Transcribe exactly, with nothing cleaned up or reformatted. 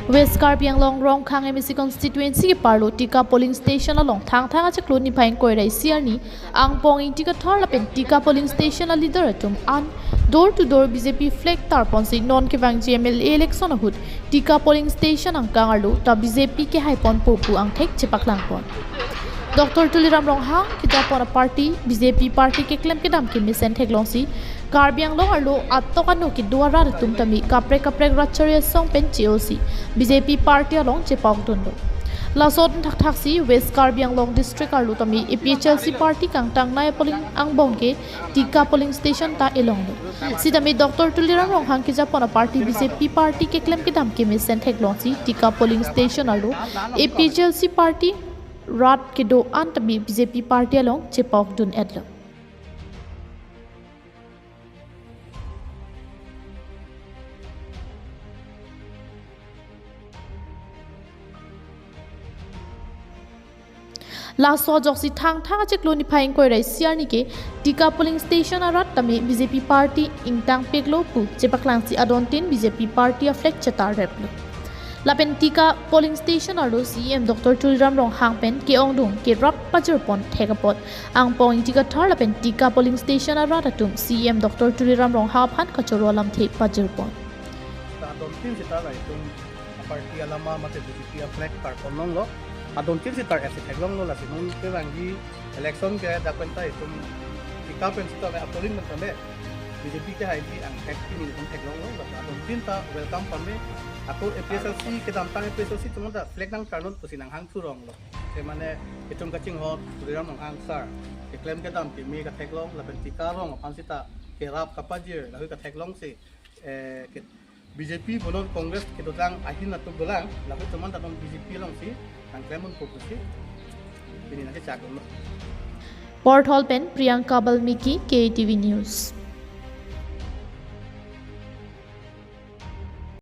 West Karbi Anglong Rongkhang M A C constituency keparlo Tika polling station along Thangthang achiklo niphai ingkoi ra isi arni angbong Ingti Kathar lapen Tika polling station a leader atum an door to door B J P flag tarponsi non kevangji M L A election ahut Tika polling station angkang arlo ta B J P kehaiponpo pu angthek chepaklangpon. Doctor Tuliram Ronghang kejapon a party B J P party keklem kedam kemesen theklongsi Karbi Anglong arlo atok ano kedo arat atum tame kaprek kaprek rat chari asong pen cheosi B J P party along chepokdunlo. Lason thakthaksi West Karbi Anglong district arlo tame A P H L C party kangtangnei polling angbong ke Tika polling station ta elonglo. Sitame Doctor Tuliram Ronghang kejapon a party B J P party keklem kedam kemesen theklongsi Tika polling station arlo A P H L C party rat kedo an tame B J P party along chepokdun-etlo. Laso ajoksi Thangthang achiklo niphai ingkoi ra isi arni ke Tika polling station arat tame B J P party ingtangpiklo pu chepaklangsi adontin B J P party a flag chetarreplo. Lapen Tika polling station arlo C E M Doctor Tuliram Ronghang pen ke-ongdung kerap pajirpon thek apot angbong Ingti Kathar lapen Tika polling station arat atum C E M Doctor Tuliram Ronghang aphan kachoro alamthe pajirpon. Ta adontin sita la itum a party alama mate B J P a flag tarpon longlo. Adontin sita esi theklonglo, lasi non kevangji election ke dak pen ta itum Tika pen sita le a polling pen tame B J P kehaiji angthek pini itum theklonglo. Lasi adontin ta welcome pame. Ako A P H L C kedamtang A P H L C atum ta flag nangtarnon pusi nanghangthuronglo. Te mane itum kachinghon Tuliram Ronghang sir keklem kedam keme katheklong lapen Tika arong aphan sita kerap kapajir lahei katheklongsi, eh, ke, B J P bonon Congress kedodang ahin atum dolang, lahei atum an ta non B J P alongsi nangklemponpo pusi pini nangkechakdunlo. Porthol pen Priyanka Balmiki, K T V News.